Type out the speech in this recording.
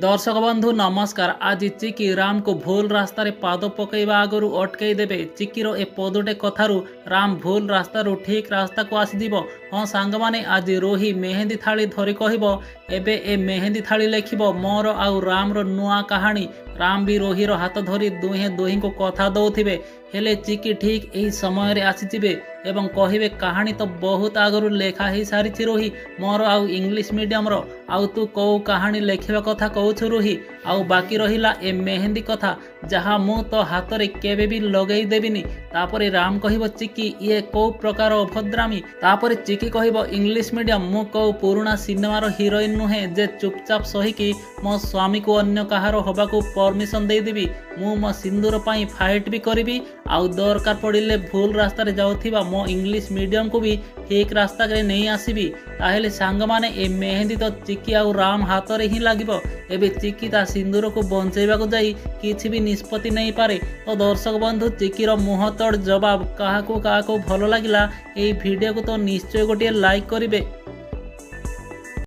ଦର୍ଶକ ବନ୍ଧୁ ନମସ୍କାର। ଆଜି ଚିକି ରାମକୁ ଭୁଲ ରାସ୍ତାରେ ପାଦ ପକାଇବା ଆଗରୁ ଅଟକେଇ ଦେବେ। ଚିକିର ଏ ପଦୁଟେ କଥାରୁ ରାମ ଭୁଲ ରାସ୍ତାରୁ ଠିକ୍ ରାସ୍ତାକୁ ଆସିଯିବ। ହଁ ସାଙ୍ଗମାନେ, ଆଜି ରୋହି ମେହେନ୍ଦି ଥାଳି ଧରି କହିବ, ଏବେ ଏ ମେହେନ୍ଦି ଥାଳି ଲେଖିବ ମୋର ଆଉ ରାମର ନୂଆ କାହାଣୀ। ରାମ ବି ରୋହିର ହାତ ଧରି ଦୁହେଁ ଦୁହିଁଙ୍କୁ କଥା ଦଉଥିବେ। ହେଲେ ଚିକି ଠିକ୍ ଏହି ସମୟରେ ଆସିଯିବେ ଏବଂ କହିବେ, କାହାଣୀ ତ ବହୁତ ଆଗରୁ ଲେଖା ହେଇସାରିଛି ରୋହି, ମୋର ଆଉ ଇଂଲିଶ ମିଡିୟମର। ଆଉ ତୁ କୋଉ କାହାଣୀ ଲେଖିବା କଥା କହୁଛୁ ରୋହି? ଆଉ ବାକି ରହିଲା ଏ ମେହେନ୍ଦି କଥା, ଯାହା ମୁଁ ତୋ ହାତରେ କେବେ ବି ଲଗେଇ ଦେବିନି। ତାପରେ ରାମ କହିବ, ଚିକି ଇଏ କୋଉ ପ୍ରକାର ଅଭଦ୍ରାମୀ? ତାପରେ ଚିକି କହିବ, ଇଂଲିଶ ମିଡିୟମ, ମୁଁ କୋଉ ପୁରୁଣା ସିନେମାର ହିରୋଇନ ନୁହେଁ ଯେ ଚୁପଚାପ ସହିକି ମୋ ସ୍ୱାମୀକୁ ଅନ୍ୟ କାହାର ହବାକୁ ପରମିସନ ଦେଇଦେବି। ମୁଁ ମୋ ସିନ୍ଦୁର ପାଇଁ ଫାଇଟ୍ ବି କରିବି, ଆଉ ଦରକାର ପଡ଼ିଲେ ଭୁଲ ରାସ୍ତାରେ ଯାଉଥିବା ମୋ ଇଂଲିଶ ମିଡିୟମକୁ ବି ଠିକ୍ ରାସ୍ତାରେ ନେଇ ଆସିବି। ତାହେଲେ ସାଙ୍ଗମାନେ, ଏ ମେହେନ୍ଦି ତ ଚିକି ଆଉ ରାମ ହାତରେ ହିଁ ଲାଗିବ। ଏବେ ଚିକି ତା ସିନ୍ଦୁରକୁ ବଞ୍ଚେଇବାକୁ ଯାଇ କିଛି ବି ନିଷ୍ପତ୍ତି ନେଇପାରେ। ତ ଦର୍ଶକ ବନ୍ଧୁ, ଚିକିର ମୁହଁ ତୋଡ଼ ଜବାବ କାହାକୁ କାହାକୁ ଭଲ ଲାଗିଲା ଏଇ ଭିଡ଼ିଓକୁ ତ ନିଶ୍ଚୟ ଗୋଟିଏ ଲାଇକ୍ କରିବେ।